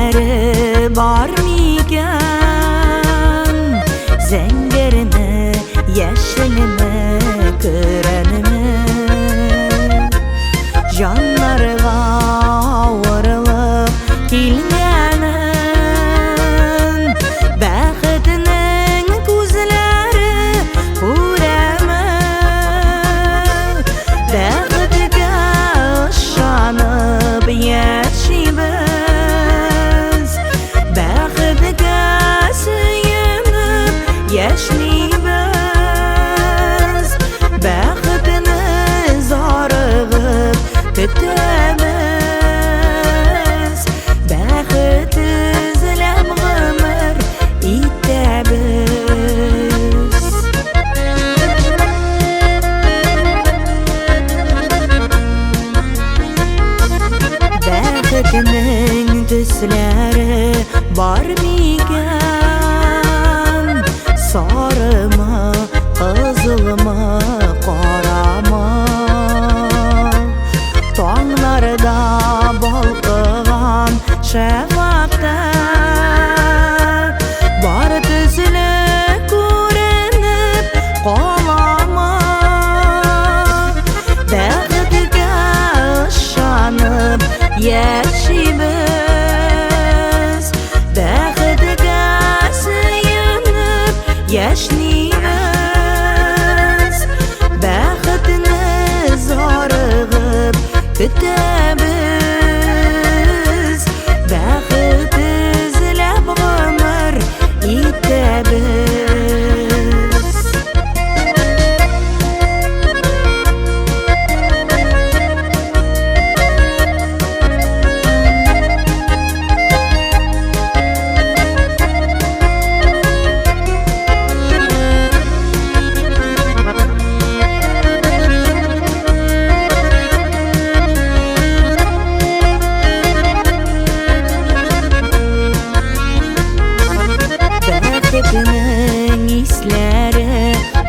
Төсләре бар микән? Зәңгәрме, яшелме, көрәнме? Җаннарга авырлык килгәнен, Бәхетнең күзләре күрәме? Бәхеткә ышанып яшибез, Бәхеткә сөенеп яшьлибез, Бәхетне зарыгып көтәбез, Бәхет эзләп гомер итәбез. Бәхетнең төсләре бар микән? Сарымы, кызылмы, карамы? Таңнарда балкыган шәфәкътә бар төсле күренеп каламы? Бәхеткә ышанып яшибез, Бәхеткә сөенеп яшьлибез, Бәхетне зарыгып көтәбез, Бәхет эзләп гомер итәбез. Бәхетнең исләре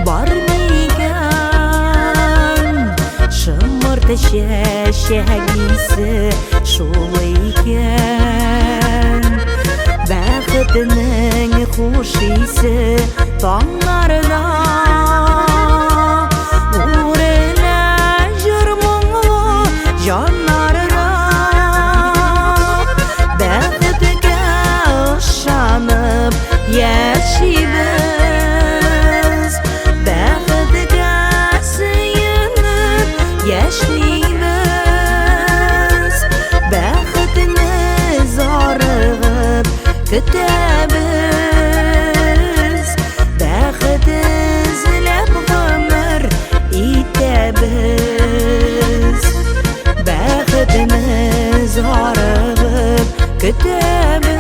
бар микән? Шомырт чәчәк исе шул икән. Бәхетнең хуш исе таңнарда үрелә җыр моңлы җаннарда. Бәхеткә ышанып яшибез, Бәхеткә сөенеп яшьлибез, Бәхетне зарыгып көтәбез, Бәхет эзләп гомер итәбез, Бәхетне зарыгып көтәбез.